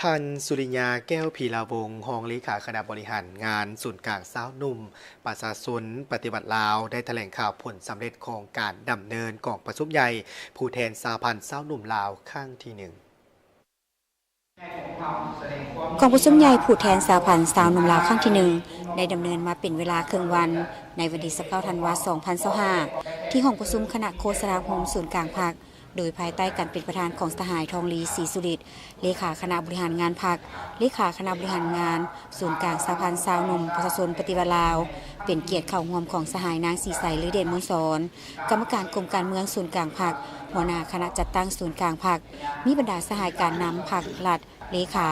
ທ່ານ ສຸລິຍາ ແກ້ວພີລາວົງ ຮອງເລຂາຄະນະບໍລິຫານງານສູນກາງຊາວໜຸ່ມປະຊາຊົນປະຕິວັດລາວ ໄດ້ຖະແຫຼງຂ່າວຜົນສຳເລັດຂອງການດຳເນີນກອງປະຊຸມໃຫຍ່ຜູ້ແທນສະຫະພັນຊາວໜຸ່ມລາວຄັ້ງທີໜຶ່ງ. ກອງປະຊຸມໃຫຍ່ຜູ້ແທນສະຫະພັນຊາວໜຸ່ມລາວຄັ້ງທີໜຶ່ງ ໄດ້ດຳເນີນມາເປັນເວລາເຄິ່ງວັນ ໃນວັນທີຊາວເກົ້າ ທັນວາ ສອງພັນຊາວຫ້າ ທີ່ຫ້ອງປະຊຸມຄະນະໂຄສະນາອົບຮົມສູນກາງພັກ ໂດຍພາຍໃຕ້ການເປັນປະທານຂອງສະຫາຍ ທອງລີ ສີສຸລິດ ເລຂາຄະນະບໍລິຫານງານພັກ, ເລຂາຄະນະບໍລິຫານງານສູນກາງສະຫະພັນຊາວໜຸ່ມປະຊາຊົນປະຕິວັດລາວ, ເປັນກຽດເຂົ້າຮ່ວມຂອງສະຫາຍ ນາງ ສີໃສ ລືເດດມູນສອນ ກຳມະການກົມການເມືອງສູນກາງພັກ, ຫົວໜ້າຄະນະຈັດຕັ້ງສູນກາງພັກ, ມີບັນດາສະຫາຍການນຳພັກລັດ, ເລຂາ,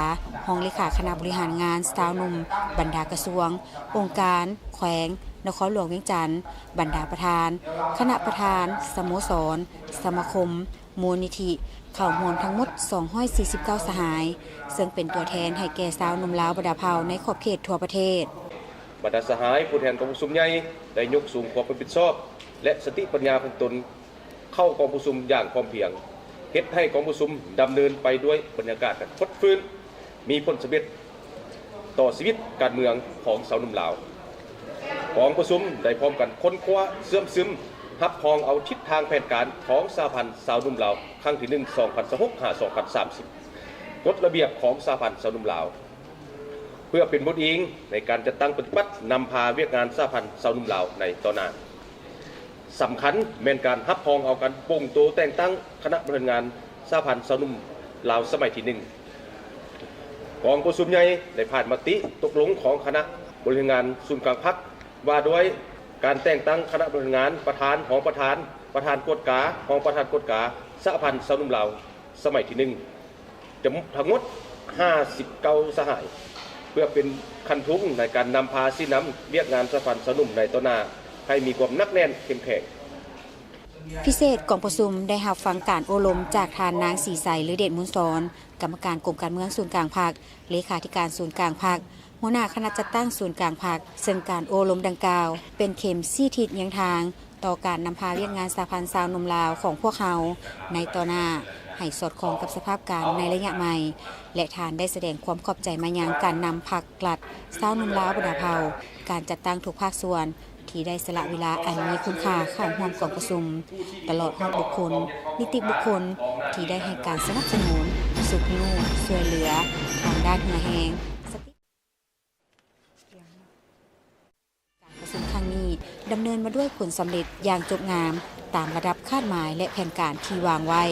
ຮອງເລຂາຄະນະບໍລິຫານງານຊາວໜຸ່ມ, ບັນດາກະຊວງ, ອົງການ, ແຂວງ, ນະຄອນຫຼວງວຽງຈັນ, ບັນດາປະທານ, ຄະນະປະທານ, ສະໂມສອນ, ສະມາຄົມ, ມູນນິທິ ເຂົ້າຮ່ວມທັງໝົດ ສອງຮ້ອຍສີ່ສິບເກົ້າ ສະຫາຍ, ເຊິ່ງເປັນຕົວແທນໃຫ້ແກ່ຊາວໜຸ່ມລາວບັນດາເຜົ່າໃນຂອບເຂດທົ່ວປະເທດ. ບັນດາສະຫາຍຜູ້ແທນກອງປະຊຸມໃຫຍ່ ໄດ້ຍົກສູງຄວາມຮັບຜິດຊອບ ແລະ ສະຕິປັນຍາຂອງຕົນ ເຂົ້າກອງປະຊຸມຢ່າງພ້ອມພຽງ, ເຮັດໃຫ້ກອງປະຊຸມດຳເນີນໄປດ້ວຍບັນຍາກາດອັນຟົດຟື້ນ, ມີຜົນສຳເລັດຕໍ່ຊີວິດການເມືອງຂອງຊາວໜຸ່ມລາວ. ກອງປະຊຸມໄດ້ພ້ອມກັນຄົ້ນຄວ້າ, ເຊື່ອມຊຶມ, ຮັບຮອງເອົາທິດທາງແຜນການຂອງສະຫະພັນຊາວໜຸ່ມລາວຄັ້ງທີໜຶ່ງ ສອງພັນຊາວຫົກ ຫາ ສອງພັນສາມສິບ, ກົດລະບຽບຂອງສະຫະພັນຊາວໜຸ່ມລາວ ເພື່ອເປັນບົດອີງໃນການຈັດຕັ້ງປະຕິບັດນຳພາວຽກງານສະຫະພັນຊາວໜຸ່ມລາວໃນຕໍ່ໜ້າ. ສຳຄັນແມ່ນການຮັບຮອງເອົາການປົງໂຕແຕ່ງຕັ້ງຄະນະບໍລິຫານງານສະຫະພັນຊາວໜຸ່ມລາວສະໄໝທີໜຶ່ງ. ກອງປະຊຸມໃຫຍ່ໄດ້ຜ່ານມະຕິຕົກລົງຂອງຄະນະບໍລິຫານງານສູນກາງພັກ ວ່າດ້ວຍການແຕ່ງຕັ້ງຄະນະບໍລິຫານງານ, ປະທານ, ຮອງປະທານ, ປະທານກວດກາ, ຮອງປະທານກວດກາສະຫະພັນຊາວໜຸ່ມລາວສະໄໝທີໜຶ່ງ ຈຳນວນທັງໝົດຫ້າສິບເກົ້າສະຫາຍ ເພື່ອເປັນຄັນທຸງໃນການນຳພາຊີ້ນຳວຽກງານສະຫະພັນຊາວໜຸ່ມໃນຕໍ່ໜ້າ ໃຫ້ມີຄວາມໜັກແໜ້ນເຂັ້ມແຂງ. ພິເສດກອງປະຊຸມໄດ້ຮັບຟັງການໂອ້ລົມຈາກທ່ານນາງ ສີໃສ ລືເດດມູນສອນ ກຳມະການກົມການເມືອງສູນກາງພັກ, ເລຂາທິການສູນກາງພັກ, ຫົວໜ້າຄະນະຈັດຕັ້ງສູນກາງພັກ, ເຊິ່ງການໂອ້ລົມດັ່ງກ່າວ ເປັນເຂັມຊີ້ທິດຍຽງທາງ ຕໍ່ການນຳພາວຽກງານສະຫະພັນຊາວໜຸ່ມລາວຂອງພວກເຮົາໃນຕໍ່ໜ້າ ໃຫ້ສອດຄ່ອງກັບສະພາບການໃນໄລຍະໃໝ່ ແລະ ທ່ານໄດ້ສະແດງຄວາມຂອບໃຈມາຍັງການນຳພັກລັດ, ຊາວໜຸ່ມລາວບັນດາເຜົ່າ, ການຈັດຕັ້ງທຸກພາກສ່ວນ ທີ່ໄດ້ສະຫຼະເວລາອັນມີຄຸນຄ່າເຂົ້າຮ່ວມກອງປະຊຸມ, ຕະຫຼອດຮອດບຸກຄົນ, ນິຕິບຸກຄົນ ທີ່ໄດ້ໃຫ້ການສະໜັບສະໜູນ, ຊຸກຍູ້, ຊ່ວຍເຫຼືອທາງດ້ານເຫື່ອແຮງ, ສະຕິ. ການປະຊຸມຄັ້ງນີ້ດຳເນີນມາດ້ວຍຜົນສຳເລັດຢ່າງຈົບງາມຕາມລະດັບຄາດໝາຍ ແລະ ແຜນການທີ່ວາງໄວ້.